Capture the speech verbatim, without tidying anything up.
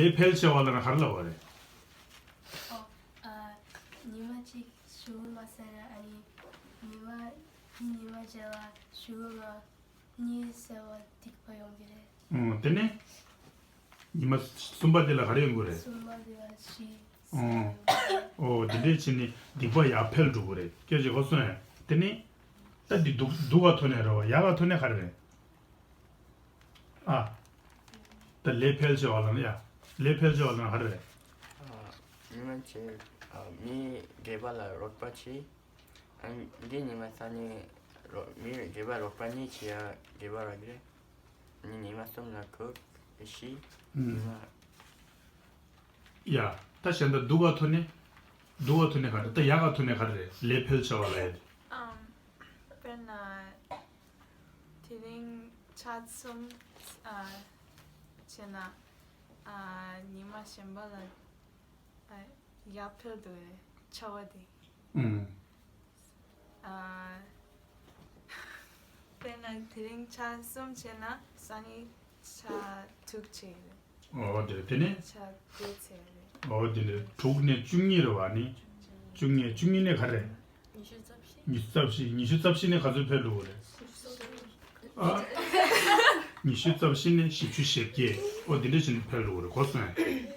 ལས་ཕལ་ཆེ་བ་ལབ་ན་ག་རེ་ལབ་པ་རེད། ཨོ། ཨ། ཉི་མ་གཅིག་ཞུ་གི་མ་ཟེར་ན། ཨ་ནི་ཉི་མ་ཉི་མ་རྗེས་ལ་ཞུ་གི་མ་གཉིས་ཟེར་བ་སྡིག་པ་ཡོང་གི་རེད། ཨོ། དེ་ནས་ཉི་མ་གསུམ་པ་དེ་ལ་ག་རེ་ཡོང་གི་རེད། གསུམ་པ་དེ་ལ་བཞི་ཟེར་བ་ཡོང་གི་རེད། ཨོ། དེ་འདྲས་བྱས་ནས་སྡིག་པ་ཡར་འཕེལ་འགྲོ་གི་རེད། སྐད་ཆ་གོ་སོང་ངས། དེ་ནས་ད་འདི་སྡུག་སྡུག་ག་ཐོག་ནས་རེད་བ། ཡག་ག་ཐོག་ནས་ག་རེ་རེད། ཨ། ད་ལས་ཕལ་ཆེ་བ་ལབ་ན་ཡ། ལས་ཕལ་ཆེ་བ་ལབ་ན་ག་རེ་རེད། ཨ། ཉི་མ་གཅིག་ཨ། མི་རྒས་པ་ལ་རོགས་པ་བྱེད། ཨ། འདི་ཉི་མ་སང་ཉིན་རོ་མི་རྒས་པ་རོགས་པ་གཉིས་བྱེད་ཡ་རྒས་པ་རག་གི་རེད། ཨ་ནི་ཉི་མ་གསུམ་ལ་ཁོ་ཤི། ཨུམ། ཉི་མ། ཡ། ད་གཞན་དག་སྡུག་ག་ཐོག་ནས། སྡུག་ག་ཐོག་ནས་ག་རེ། ད་ཡག་ག་ཐོག་ནས་ག་རེ་རེད། ལས་ཕལ་ཆེ་བ་ལབ་ཡ་དེ། ཨམ། དཔེར་ན། དེ་རིང་ཆ་གསུམ། ཨ། བྱས་ན། ཨ། ཉི་མ་གཞན་པ་ལ། ཨ། ཡར་འཕེལ་འདུག་རེད། ཆ་བ་དེ། ཨུམ། ཨ། དཔེར་ན་དེ་རིང་ཆ་གསུམ་བྱས་ན་སང་ཉིན་ཆ་དྲུག་བྱེད་ཀྱི་རེད། ཨོ་དེ་རེད། དེ་ནས། ཆ་དགུ་བྱེད་ཀྱི་རེད། ཨོ་དེ་འདྲ་དྲུག་ནས་བཅུ་གཉིས་རེད་བ། ནི་བཅུ་གཉིས། བཅུ་གཉིས་ནས་ག་རེ། ཉི་ཤུ་རྩ་བཞི། ཉི་ཤུ་རྩ་བཞི། ཉི་ཤུ་རྩ་བཞི་ནས་ག་ཚོད་འཕེལ་འགྲོ་གི་རེད། ཨ། ཉི་ཤུ་རྩ་བཞི་ནས་བཞི་བཅུ་ཞེ་བརྒྱད། ཨོ་དེ་འདྲ་བྱས་ནས་འཕེལ་འགྲོ་གི་རེད། གོ་སོང་ངས།